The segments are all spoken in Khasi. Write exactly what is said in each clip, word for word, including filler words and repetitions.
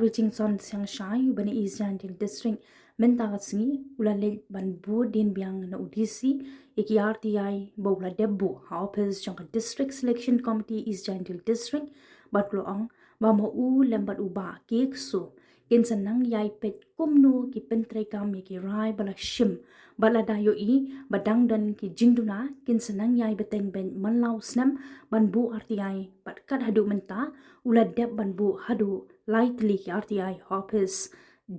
Richingson Siangshai uba na East Jaintia District mynta ka sngi u la leit ban buh dien biang na u D C ïa ki R T I ba u la dep buh ha office jong ka District Selection Committee East Jaintia District bad u la ong ba ma u lem bad u Bah K. Kso kin sa nang ïai peit kumno ki pyntreikam ïa ki rai ba la shim bad lada ïohi ba dang don ki jingduna kin sa nang ïai bteng beit man la u snem ban buh R T I bad kat haduh mynta u la dep ban buh haduh lai tylli ki R T I ha office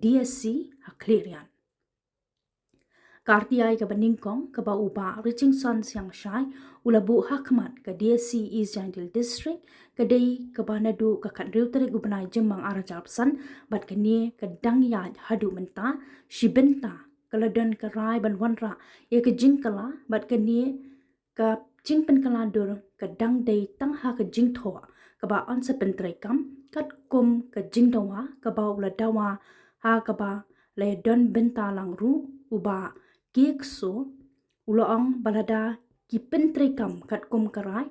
D S C ha Khliehriat. Ka R T I kaba nyngkong kaba u Bah Richingson Siangshai u la buh ha khmat ka D S C East Jaintia District ka dei kaba naduh ka khathynriew tarik u bnai Jymmang ar hajar arphew san bad kane ka dang ïaid haduh mynta shi bynta ka la don ka rai ban wanrah ïa ka jingkylla bad kane ka jingpynkylla dur ka dang dei tang ha ka jingthoh kaba yn sa pyntreikam katkum ka jingdawa kaba u la dawa ha kaba la ïa don bynta lang ruh u Bah K. Kso u la ong ba lada ki pyntreikam katkum ka rai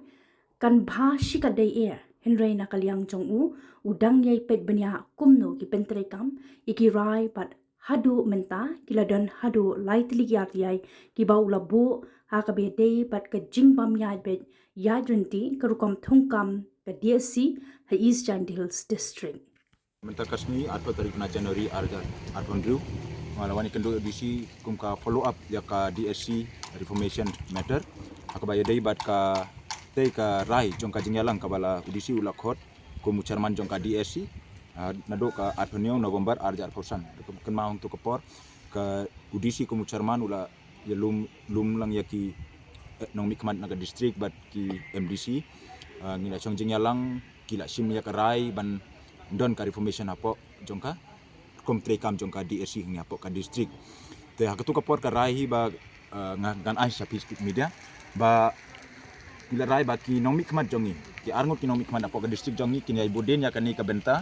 kan bha shi katdei eh hynrei na ka liang jong u u dang ïai peit bniah kumno ki pyntreikam ïa ki rai bad haduh mynta ki la don haduh lai tylli ki R T I kiba u la buh ha kaba ïadei bad ka jingbym ïaid beit ïaid ryntih ka rukom thungkam ka D S C ha East Jaintia Hills District. Mynta ka sngi arphew tarik na January ar hajar arphew hynriew nga la wan ïakynduh ïa u D C kum ka follow up ïa ka D S C reformation matter ha kaba ïadei bad katei ka rai jong ka jingïalang kaba la u D C u la khot kum u chairman jong ka D S C, ah, naduh ka arphew hynñiew November ar hajar arphew san. Kynmaw hangto ka por ka u D C kum u chairman u la ïalum lum lang ïa ki, eh, nongmihkhmat na ka district bad ki M D C, ah, ngi la shong jingïalang ki la shim ïa ka rai ban don ka reformation hapoh jong ka kum treikam jong ka D S C hangne hapoh ka district. Te ha kato ka por ka rai hi ba, eh, nga ngan ai sha phi media ba ki la rai ba ki nongmihkhmat jong ngi, ki arngut ki nongmihkhmat hapoh ka district jong ngi kin ïai bud dien ïa kane ka bynta,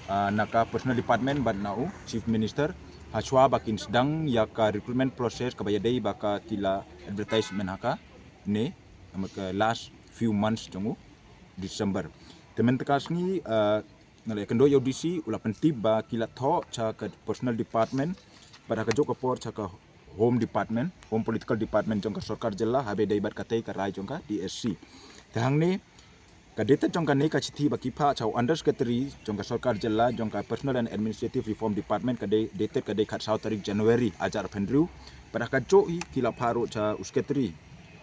eh, na ka personnel department bad na u chief minister ha shuwa ba kin sdang ïa ka recruitment process kaba ïadei ba ka ki la advertisement ha kane, namar ka last few months jong u December. Te mynta ka sngi, eh, nga la ïakynduh ïa u D C u la pyntip ba ki la thoh sha ka personnel department bad ha kajuh ka por sha ka home department, home political department jong ka sorkar jylla ha kaba ïadei bad katei ka rai jong ka D S C. Te hangne ka dated jong kane ka shithi ba ki phah sha u under secretary jong ka sorkar jylla jong ka personnel and administrative reform department ka dei dated ka dei khatsaw tarik January ar hajar arphew hynriew. Bad ha kajuh hi ki la phah ruh sha u secretary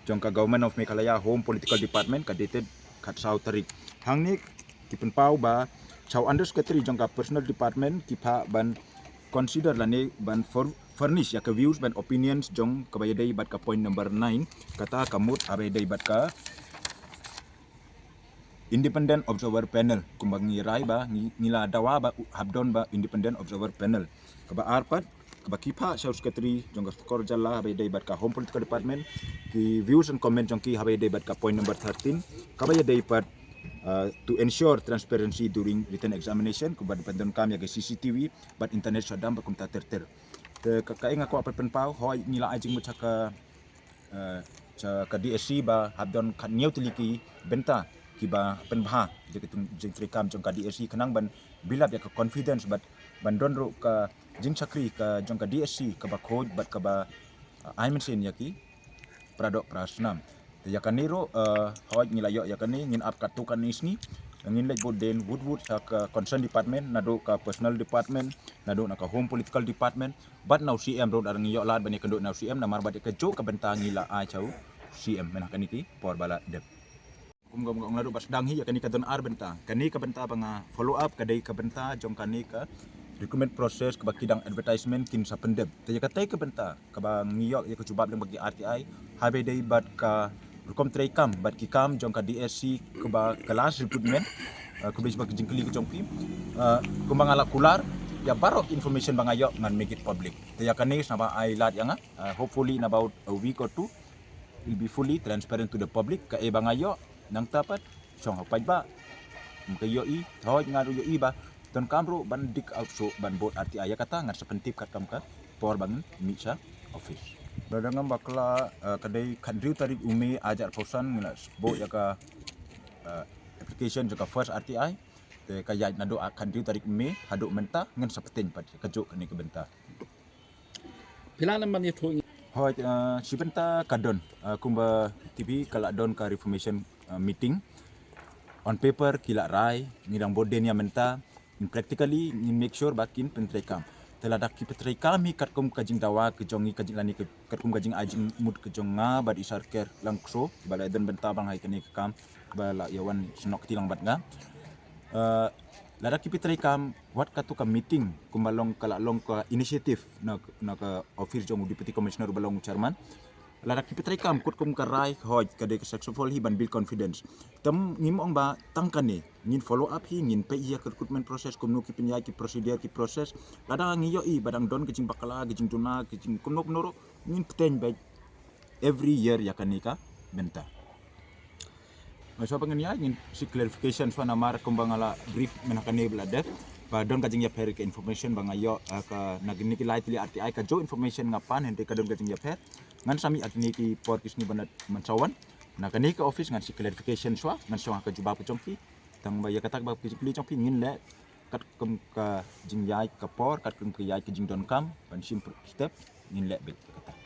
jong ka Government of Meghalaya Home Political Department ka dated khatsaw tarik. Hangne ki pynpaw ba sha u under secretary jong ka personnel department ki phah ban consider lane ban fur- furnish ïa ka views bad opinions jong kaba ïadei bad ka point number nine, kata ka mut ha kaba ïadei bad ka independent observer panel, kumba ngi rai ba ngi, ngi la dawa ba u- hap don ba independent observer panel. Kaba ar pat kaba ki phah sha u secretary jong ka sorkar jylla ha kaba ïadei bad ka home political department, ki views and comment jong ki ha kaba ïadei bad ka point number thirteen, kaba ïadei bad, uh, to ensure transparency during written examination, kumba ban pyndonkam ïa ka C C T V bad internet shutdown bad kumta ter ter. Te ka, kaei nga kwah pynpaw, hooid ngi la ai jingmut sha ka, eh, sha ka D S C ba hap don khathynñiew tylli ki bynta kiba pynbha ïa ka jingtreikam jong ka D S C khnang ban build up ïa ka confidence bad ban don ruh ka jingshakri ka jong ka D S C kaba khuid bad kaba, eh, ai mynsiem ïa ki para doh para snam. Te ïa kane ruh, eh, hooid ngi la ïoh ïa kane, ngin ap katto katne sngi ngin leit bud dien wut wut sha ka concern department, naduh ka personnel department, naduh na ka home political department bad na u C M ruh, lada ngi ïoh lad ban ïakynduh na u C M namar ba ïa kajuh ka bynta ngi la ai sha u C M mynta ha kine ki por ba la dep. Kum ka, kum ka ong naduh ba sdang hi, ïa kane ka don ar bynta. Kane ka bynta ba nga follow up ka dei ka bynta jong kane ka recruitment process kaba ki dang advertisement kin sa pyndep. Te ïa katei ka bynta kaba ngi ïoh ïa ka jubab lyngba ki R T I ha kaba ïadei bad ka rukom treikam bad ki kam jong ka D S C kaba ka last recruitment, eh, kaba ïa ba ka jingkylli ka jong phi, eh, kumba nga la kular, ïa baroh ki information ba nga ïoh ngan make it public. Te ïa kane sngewbha ai lad ïa nga, eh, hopefully in about a week or two it'll be fully transparent to the public. Kaei ba nga ïoh nangta pat shong ha u paidbah. Ym ka ïohi, hooid nga ruh ïohi ba donkam ruh ban dik out shuh ban bud R T I, ïa kata ngan sa pyntip katkam ka por ba ngin mih sha office. Lada ngam bakla, eh, ka dei khathynriew tarik u May ar hajar arphew san ngi la bud ïa ka, eh, application jong ka first R T I. Te ka ïaid naduh khathynriew tarik May haduh mynta, ngan sa pynbteng pat ïa kajuh kane ka bynta. Phi lah ban ïathuh? Hooid, eh, shi bynta ka don, eh, kumba tip hi ka la don ka reformation, eh, meeting. On paper ki la rai, ngi dang bud dien ïa mynta, in practically ngin make sure ba kin pyntreikam. Te lada ki pyntreikam hi katkum ka jingdawa ka jong ngi, ka jing lane ka, katkum ka jingai jingmut ka jong nga bad i Sir Ker Lyngkso ba la don bynta ba nga ïa kane ka kam, ba la ïa wan snoh kti lang bad nga. Eh, lada ki pyntreikam, wat katto ka meeting kumba long ka la long ka initiative na, na ka office jong u Deputy Commissioner uba long u chairman. Lada ki pyntreikam katkum ka rai, hooid, ka dei ka successful hi ban build confidence. Te ngim ong ba tang kane, ngin follow up hi, ngin peit ïa ka recruitment process, kumno ki pynïaid ki procedure ki process. Lada ngi ïohi ba dang don ka jingbakla, ka jingduna, ka jing kumno kumno ruh, ngin pynbteng beit every year ïa kane ka bynta. Nga shuwa ba ngin ïa, ngin seek clarification shuwa namar kumba nga la brief mynta kane ba la dep, ba don ka jingïapher ka information ba nga ïoh, eh, ka na kine ki lai tylli R T I, kajuh information nga pan, hynrei ka don ka jingïapher. Ngan sa mih ha kine ki por ki sngi ba mynsaw wan na kane ka office, ngan seek clarification shuwa, ngan shong ha ka jubab ka jong ki. Tang ba ïa kata ba ka jingkylli jong phi ngin leh katkum ka jingïaid ka por, katkum ka ïaid ka jingdonkam, ban shim step, ngin leh beit ïa kata.